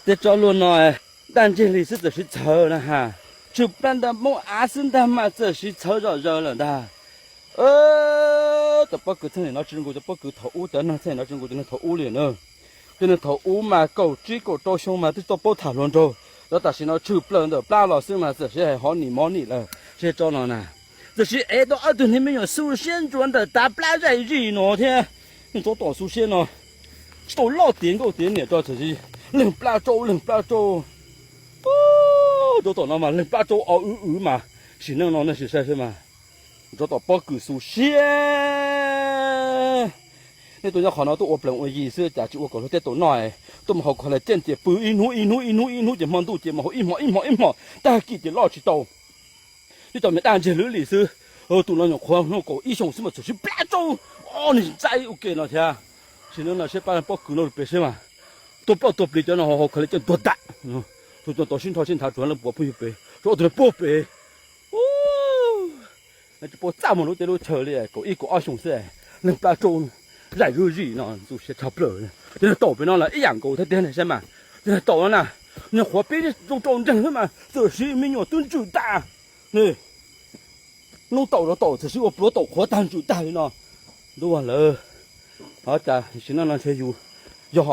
Tej tso luag no, daj ntseg li xwb txawm siv txhawv na ha. Tshwm plab ntag, moob av xwb ntag mas txawm siv txhawv zom zaws lawm ntag. Cov pob kws txheej niam no tsis zoo nkaus cov pob kws thaum ub, cov neeg txheej niam no tsis zoo nkaus cov neeg thaum ub li na. Cov neeg thaum ub mas kaum tsib kaum rau xyoo mas twb tau paub tham hluas nraug, los tam sim no tshwm plaws ntawm plab los xwb mas txawm siv hais hov nim mov nim lawm. Siv tso no na, txawm siv ev tau ob tug niag me nyuam xu siab ntsuav ntawm tav plab zaim zim no thiab. Ntsuav tom xu siab no tsis tau loj tiav nkauj tiav niam tso txawm siv leeg plab tsau leeg plab tsau. Ntsuav tom no mas leeg plab tsau o wv wv mas, sim neej no nej sim saib seb mas. Ntsuav tom pob kws xu siab. Nej tuaj nyob qhov no tuaj ua plees ua yi xwb cas tsis ua kom luag tej tau noj, tuaj mus haus kos las ceej ces pw ib hnub ib hnub ib hnub ib hnub ces hmo ntuj ces mus haus ib hmos ib hmos ib hmos tag kis ces loj tsis tau. Twb tau me daj ntseg lwm li xwb. Tus no nyuam qhuav hnub kaum ib xyoos xwb mas txawm siv plab tsau ob niag ntxaib ua ke no thiab. Sim neej no seb pab pob kws no pem seb mas, tuaj ploj tuaj plig cov no haus kos las ceej tuag tam. Tus no tau sib nrho sib nthav tsuas leej puas phooj ywg pem, tsuas ob tug puag pem. Tsis paub txaj muag lub teb lub chaw li, kaum ib kaum ob xyoos xwb, leeg plab tsau zaim zuj zim no ntxu siab tshaj plaws. Cov neeg taum pem no los ib yam nkaus thiab tiag ne saib mas. Cov neeg taum no na, nyuam qhuav pib zoo rau nreeg xwb mas txawm siv me nyuam twb ntsws tag. Hnub taum rau taum txawm siv ua pluav taum qhuav tag ntsws tag li no. Ntuj lawm, cas sim neej no ntshe yus yog ho